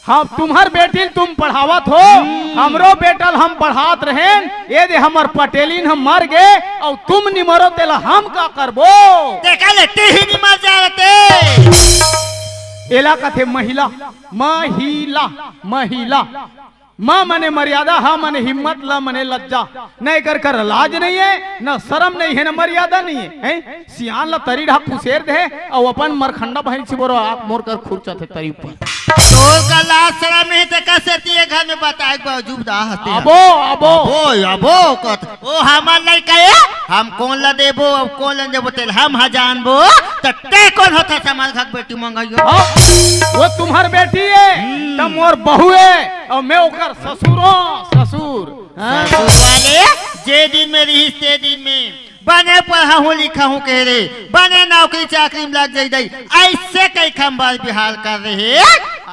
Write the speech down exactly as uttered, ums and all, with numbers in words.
हम तुम्हर बेटी ल तुम पढ़ावत हो, हमरो बेटा ल हम पढ़ात रहेन, ये दे हमर पटेलिन हम मर गे, अउ तुम निमरो तेला हम का करबो? तेकर ले ते ही निमर जा रहते। एला कथे महिला, महिला, महिला। म मने मर्यादा, ह मने हिम्मत, ल मने लज्जा। न एकर कर लाज नहीं है, न शरम नहीं है, न मर्यादा नहीं है, हैं? सियान ल तरी ढाक खुसेर दे, अउ अपन मरखंडा बहिन छिबोरो आप मोर कर खुरचत हे तरी ऊपर। तोर का लाज शरम नहीं ते कसे तिये घर में बताए के बावजूद आ हते हैं। अबो, अबो। अबो, अबो कत। ओ हमर लइका ए, हम कोन ल देबो, अब कोन ल देबो, तेल हम ह जानबो, त ते कोन होता समाज घक बेटी मंगाइयो? हाँ, वो तुम्हर बेटी है, हम्म। त मोर बहू है, अउ मैं ओकर ससुर हूँ, ससुर। हाँ? ससुर वाले, जे दिन में रहिस ते दिन में बने पढ़ाहूँ लिखाहूँ कहे रे, बने नौकरी चाकरी में लग जाई दई, ऐसे कई खंबाल बिहाल कर रहे।